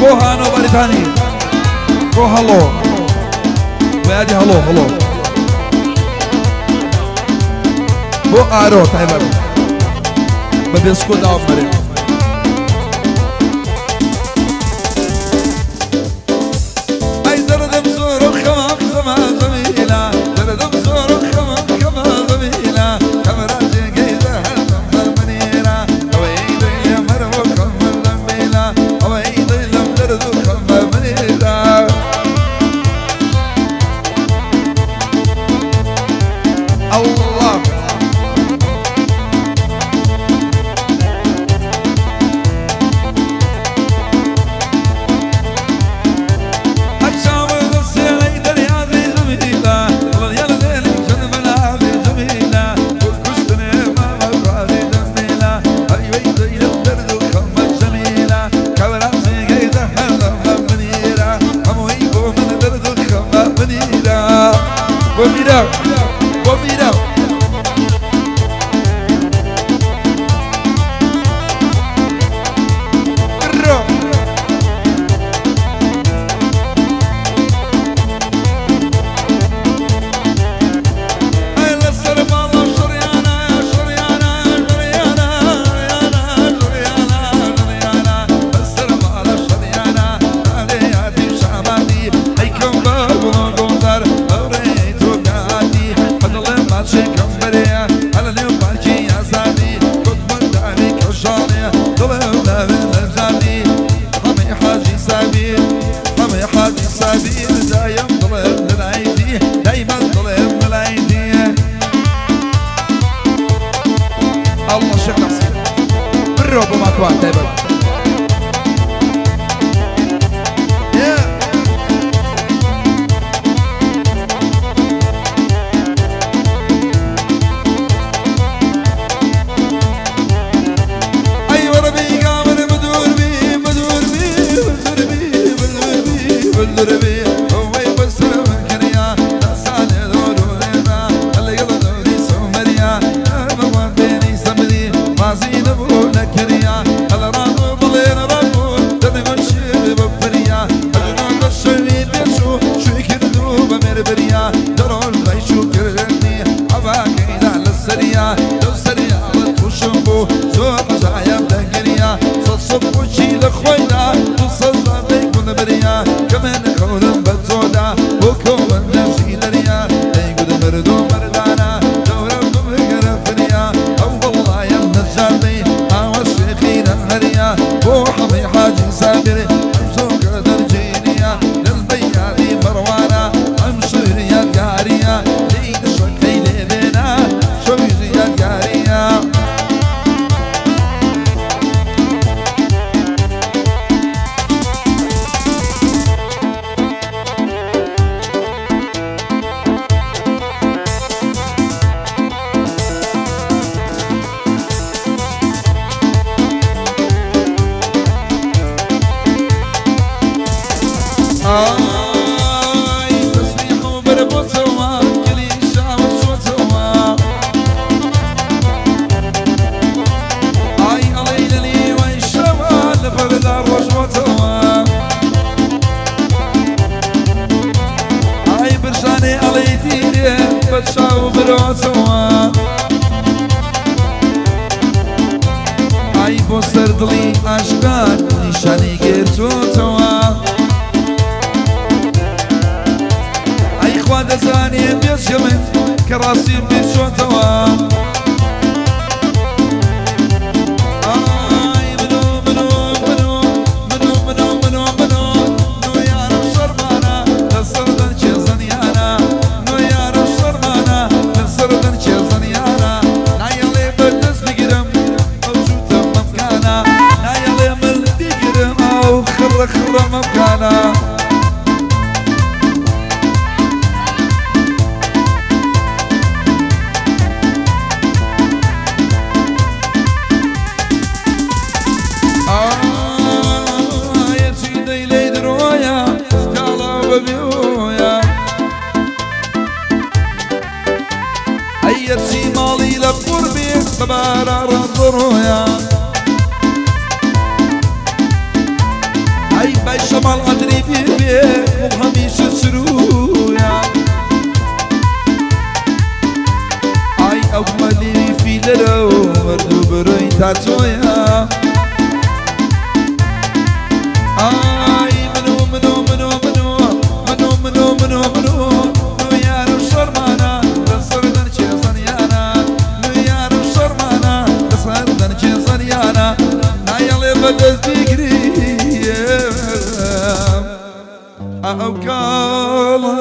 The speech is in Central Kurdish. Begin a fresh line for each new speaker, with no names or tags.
بۆ هانۆ بەریتانی بۆ هەڵۆ بۆ یادی هەڵۆ هەڵۆ بۆ ئارۆ تایبەت بە بێسکۆ داوم بەرێ. ئەی دەردم زۆر و خەمم زەما زەمیلە دەردم زۆر و خەمم خەما زەمیلە کەمرا جێگەی دەهەردم بە منیرە ئەوەی دڵی لێ مەرم و خەمم زەمیلە ئەوەی دڵم دەرد و خەم بە منیرە. ئەڵڵا. بۆ میرا بۆ میرا. بڕۆ. ئەی لەسەر ماڵە شڕیانە شڕیانە شڕیانە شڕیانە شڕیانە لەسەر ماڵە شڕیانە ئەلێیاتی شاماتی ئەیکەم بە گوڵ گوڵزار ئەوڕێی تۆ کاتی بەدڵێ ماچێکم بەرێ هەلە نێو پارکی ئازادی کۆتمەن داوی کەژاڵێ دڵێ داوێ لەجادی حەمەی حاجی سابیر حەمەی حاجی سابیر دایم دڵێم لەلایتی دایما دڵێم لەلایتی. الله شيخ نصير برو بو ماكوان تايبت. أيوة ربي قامر بدور بي بدور بي بدور بي بدور بي بدور بي هو يبصر من كريا تسعد دور وريبا اللي قبل دوري سومريا ما بيني سمري ما زين بونا كريا على راسو بلين ربو تدقون شي بفريا أجنون الشوي بيشو شو يكردو بمربريا درون ريشو كرني عباكي على السريا لو سريا وتوشمبو زور جايب دنگريا صصب وشي لخوينا تصل بيكون بريا كمان خولم بتزودا وكون نفسي دريا يقول مردو مردانا دورة بمقرفريا أو والله يا من الجابي أو الشيخين الهريا وحمي حاجي سابري أمسوك درجينيا للبيادي مروانا أمشيريا القارية ليد شكي لبنا شويزيا القارية. آي تسبيح وبربوتوا كلي شاوشوتوا آي علي لي ويشوا لفردا روشوتوا آي برشاني علي تيري بتشاو بروتوا آي بوسر دلي أشكال نشاني گرتوتوا ئەی خوا دەزانێ بێژە من کە ڕاستیم بیرچۆتەوە ئای منۆ منۆ منۆ منۆ منۆ منۆ منۆ نۆ یارم شەرمانە لەسەر دەنکێ زەنیانە نۆ یارم شەرمانە لەسەر دەنکێ زەنیانە نایەڵێ بەدەست بگرم ئەو جووتە مەمکانە نایەڵێ من بگرم ئەو خڕە خڕە مەمکانە. ئایا چی دەیلەی درۆیە سکاڵا بەبێۆیە ئەیەرچی ماڵی لە قوربێ بەبارە ڕەندڕۆیە ئەی بەش تا تۆیە. ئای منۆ منۆ منۆ منۆ منۆ منۆ منۆ منۆ منۆ یارم شەرمانە لەسەر دەرکێ زەنیانە منۆ یارم شەرمانە لەسەر دەرکێ زەنیانە نایەڵێ بەدەست بیگری ئەو کاڵە.